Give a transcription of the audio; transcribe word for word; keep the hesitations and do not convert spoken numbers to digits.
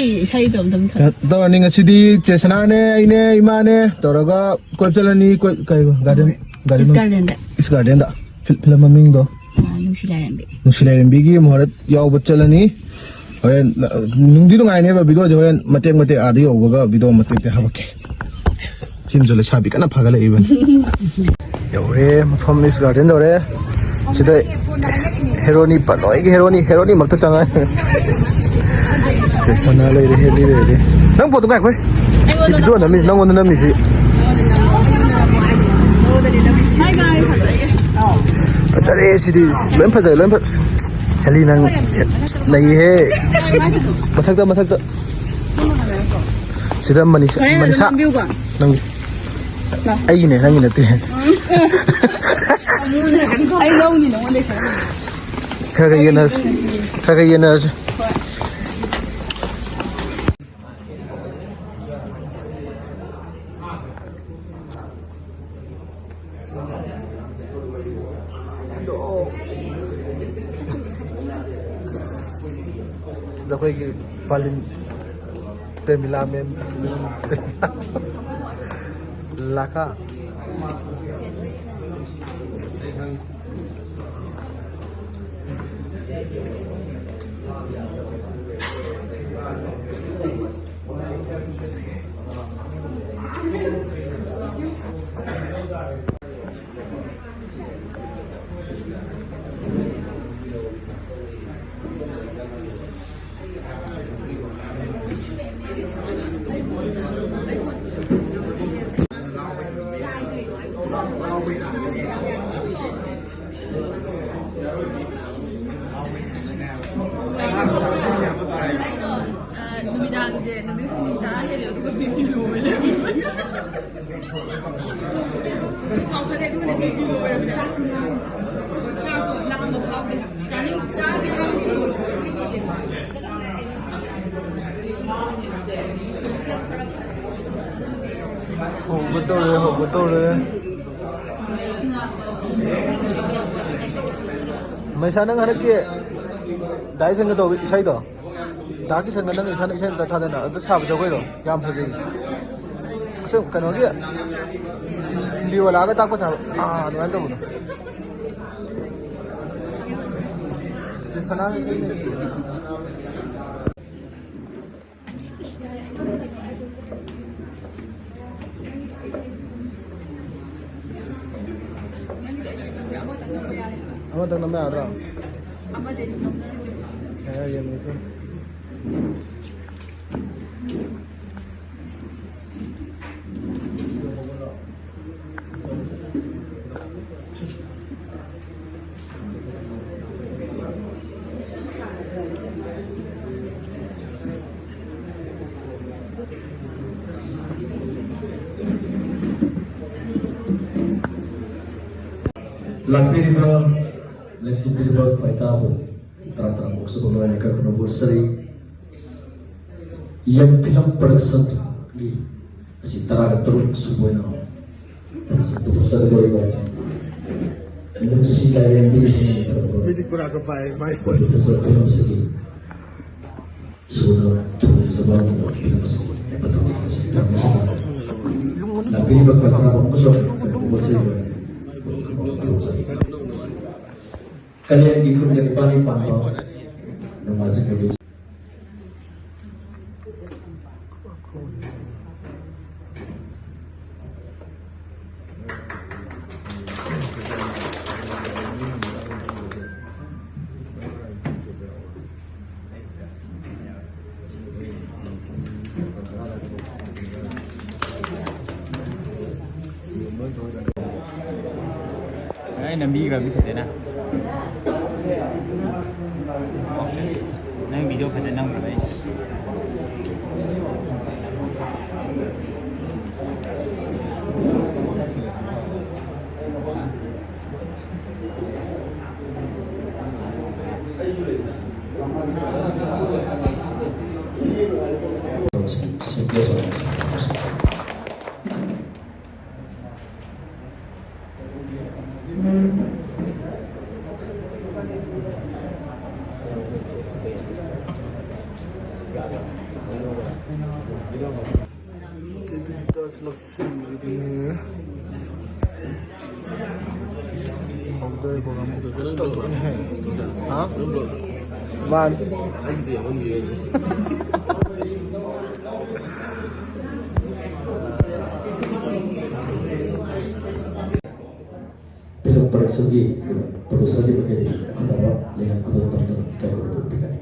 ꯏꯁꯩꯗꯣ ꯑꯝꯇ ꯃꯨꯊꯠꯂꯣ꯫ ꯇꯧꯔꯅꯤ ꯉꯁꯤꯗꯤ꯫ ꯆꯦꯁꯅꯥꯅꯦ, ꯑꯩꯅꯦ, ꯏꯃꯥꯅꯦ ꯇꯧꯔꯒ ꯀꯣꯏꯕ ꯆꯠꯂꯅꯤ꯫ ꯀꯣꯏ ꯀꯩ ꯒꯥꯔꯗꯦꯟ? ꯒꯥꯔꯗꯦꯟ? ꯏꯁ ꯒꯥꯔꯗꯦꯟꯗ꯫ ꯏꯁ ꯒꯥꯔꯗꯦꯟꯗ꯫ ꯐꯤꯜ- ꯐꯤꯂꯝ ꯃꯃꯤꯡꯗꯣ? ꯑꯥ, ꯅꯨꯡꯁꯤ ꯂꯥꯏꯔꯦꯝꯕꯤ꯫ ꯅꯨꯡꯁꯤ ꯂꯥꯏꯔꯦꯝꯕꯤꯒꯤ ꯃꯍꯨꯠ ꯌꯥꯎꯕ ꯆꯠꯂꯅꯤ꯫ ꯍꯣꯔꯦꯟ, ꯑ, ꯅꯨꯡꯗꯤ ꯅꯨꯡꯉꯥꯏꯅꯦꯕ ꯚꯤꯗꯤꯑꯣꯁꯦ꯫ ꯍꯣꯔꯦꯟ ꯃꯇꯦꯛ ꯃꯇꯦꯛ ꯑꯥꯗ ꯌꯧꯕꯒ ꯚꯤꯗꯤꯑꯣ ꯃꯇꯦꯛ ꯃꯇꯦꯛ ꯍꯥꯄꯛꯀꯦ꯫ ꯁꯤꯃꯁꯨ ꯂꯩꯁꯥꯕꯤ ꯀꯟꯅ ꯐꯥꯒꯠꯂꯛꯏꯕꯅꯤ꯫ ꯌꯧꯔꯦ, ꯃꯐꯝ ꯏꯁ ꯒꯥꯔꯗꯦꯟ ꯌꯧꯔꯦ꯫ ꯁꯤꯗ ꯍꯦꯔꯣꯅꯤ, ꯄꯅꯣꯏꯒꯤ ꯍꯦꯔꯣꯅꯤ, ꯍꯦꯔꯣꯅꯤ ꯃꯛꯇ ꯆꯪꯉꯛꯑꯦ꯫ ꯆꯦꯁꯅꯥ ꯂꯩꯔꯦ, ꯍꯦꯂꯤ ꯂꯩꯔꯦ꯫ ꯅꯪ ꯄꯣꯠꯇꯣ ꯉꯥꯏꯈꯣ꯫ ꯑꯩꯉꯣꯟꯗ ꯚꯤꯗꯤꯑꯣ ꯅꯝꯃꯤ, ꯅꯪꯉꯣꯟꯗ ꯅꯝꯃꯤꯁꯤ꯫ ꯐꯖꯔꯦ ꯁꯤꯗꯤ꯫ ꯂꯣꯏ ꯐꯖꯔꯦ, ꯂꯣꯏ ꯐꯖ-, ꯍꯦꯂꯤ ꯅꯪ ꯅꯩꯍꯦ꯫ ꯃꯊꯛꯇ, ꯃꯊꯛꯇ꯫ ꯁꯤꯗ ꯃꯅꯤꯁꯥ, ꯍꯣꯔꯦꯟ ꯑꯗꯨꯝ ꯃꯅꯤꯁꯥ꯫ ꯅꯝꯕꯤꯌꯨꯀꯣ꯫ ꯅꯪꯒꯤ꯫ ꯑꯩꯒꯤꯅꯦ, ꯅꯪꯒꯤ ꯅꯠꯇꯦ꯫ ꯑꯩ ꯂꯧꯅꯤ ꯅꯉꯣꯟꯗꯩ ꯁꯔꯨꯛ꯫ ꯈꯔ ꯈꯔ ꯌꯦꯟꯅꯔꯁꯤ꯫ ꯈꯔ ꯈꯔ ꯌꯦꯟꯅꯔꯁꯤ꯫ ꯁꯤꯗ ꯑꯩꯈꯣꯏꯒꯤ ꯄꯥꯂꯤꯟ ꯄ꯭ꯔꯦꯃꯤꯂꯥ ꯃꯦꯝ ꯂꯥꯛꯀ꯫ ꯅꯨꯃꯤꯗꯥꯡꯁꯦ ꯅꯨꯃꯤꯠ ꯍꯨꯝꯅꯤ ꯇꯔꯥ ꯍꯦꯜꯂꯦ, ꯑꯗꯨꯒ ꯕꯤ ꯄꯤ ꯂꯣ ꯑꯣꯏ ꯂꯩꯔꯝꯃꯦ꯫ ꯆꯥꯛꯇꯣ ꯂꯥꯝꯕ ꯐꯥꯎꯗꯦ꯫ ꯆꯥꯅꯤꯡ-, ꯆꯥꯒꯦ ꯍꯧꯕ ꯇꯧꯔꯦ, ꯍꯧꯕ ꯇꯧꯔꯦ꯫ ꯃꯩꯁꯥ, ꯅꯪ ꯍꯟꯗꯛꯀꯤ ꯗꯥꯏ ꯁꯟꯒ ꯇꯧꯕ ꯏꯁꯩꯗꯣ? ꯗꯥ ꯀꯤꯁꯟꯒ ꯅꯪꯒ ꯏꯁꯥꯅ ꯏꯁꯩ ꯑꯝꯇ ꯊꯥꯗꯅ ꯑꯗꯨ ꯁꯥꯕ ꯖꯒꯣꯏꯗꯣ ꯌꯥꯝ ꯐꯖꯩ꯫ ꯑꯁꯨꯝ ꯀꯩꯅꯣꯒꯤ ꯂꯤꯑꯣꯂꯥꯒ ꯇꯥꯛꯄ ꯁꯥꯕ, ꯑꯥ, ꯑꯗꯨꯃꯥꯏꯅ ꯇꯧꯕꯗꯣ꯫ ꯁꯤ ꯁꯅꯥꯒꯤ ꯏꯁꯩ ꯂꯩꯁꯤꯗꯤ꯫ ꯑꯃꯇꯪ ꯅꯝꯕ ꯌꯥꯗ꯭ꯔꯣ? ꯌꯥꯏ, ꯌꯥꯏ, ꯌꯦꯡꯉꯁꯤ꯫ ꯂꯥꯛꯄꯤꯔꯤꯕ ꯂꯩꯁꯤꯟꯕꯤꯔꯤꯕ ꯈ꯭ꯋꯥꯏꯇꯥꯕꯨ ꯇꯔꯥ ꯇꯔꯥ ꯄꯣꯛꯆꯕ ꯂꯣꯏꯅ ꯀꯛꯅꯕ ꯁꯔꯤ ꯌꯪ ꯐꯤꯂꯝ ꯄ꯭ꯔꯗꯛꯁꯟꯒꯤ ꯑꯁꯤ ꯇꯔꯥꯒ ꯇꯔꯨꯛ ꯁꯨꯕ ꯑꯣꯏꯅ ꯄ꯭ꯔꯗꯛꯁꯟ ꯄꯨꯊꯣꯛꯆꯒꯗꯧꯔꯤꯕ ꯅꯨꯡꯁꯤ ꯂꯥꯏꯔꯦꯝꯕꯤ ꯃꯤꯗꯤ ꯄꯨꯔꯥ ꯀꯄꯥꯏ ꯃꯥꯏ ꯄ꯭ꯔꯗ꯭ꯌꯨꯁꯔ ꯐꯤꯂꯝ ꯑꯁꯤꯒꯤ ꯁꯨꯅ ꯊꯣꯛꯂꯤꯕ ꯐꯤꯂꯝ ꯑꯁꯤ ꯄꯨꯊꯣꯛꯂꯤꯕꯁꯤ ꯌꯥꯝꯅ ꯆꯥꯎꯅ ꯂꯥꯛꯄꯤꯔꯤꯕ ꯈ꯭ꯋꯥꯏ ꯇꯔꯥ ꯑꯃꯁꯨ ꯃꯁꯤꯒꯤ ꯀꯥꯂꯦꯟꯒꯤ ꯈꯨꯟꯒ ꯅꯤꯄꯥꯜꯅꯤ ꯄꯥꯟꯕ ꯅꯣꯡꯃꯥꯏꯖꯤꯡ ꯅꯨꯃꯤꯠ꯫ ꯑꯩ ꯅꯝꯕꯤꯈ꯭ꯔꯕꯅꯤ ꯐꯖꯅ꯫ ꯅꯪ ꯚꯤꯗꯤꯑꯣ ꯐꯖꯅ ꯅꯝꯈ꯭ꯔꯕ ꯑꯩ꯫ ꯂꯧꯁꯤꯟꯕꯤꯔꯤꯕꯅꯤ꯫ ꯍꯧꯗꯣꯔꯤꯕ ꯉꯥꯃꯨꯗꯨ ꯇꯧꯊꯣꯛꯑꯅꯤ ꯍꯥꯏ꯫ ꯍꯥ? ꯃꯥꯅꯤ꯫ ꯐꯤꯂꯝ ꯄ꯭ꯔꯗꯛꯁꯟꯒꯤ ꯄ꯭ꯔꯣꯗ꯭ꯌꯨꯁꯔꯒꯤ ꯃꯥꯏꯀꯩꯗꯒꯤ ꯑꯈꯟꯅꯕ ꯂꯩꯉꯥꯛ ꯑꯗꯨ ꯇꯝꯗꯨꯅ ꯏꯀꯥꯏ ꯈꯨꯝꯅꯕ ꯎꯠꯄꯤꯒꯅꯤ꯫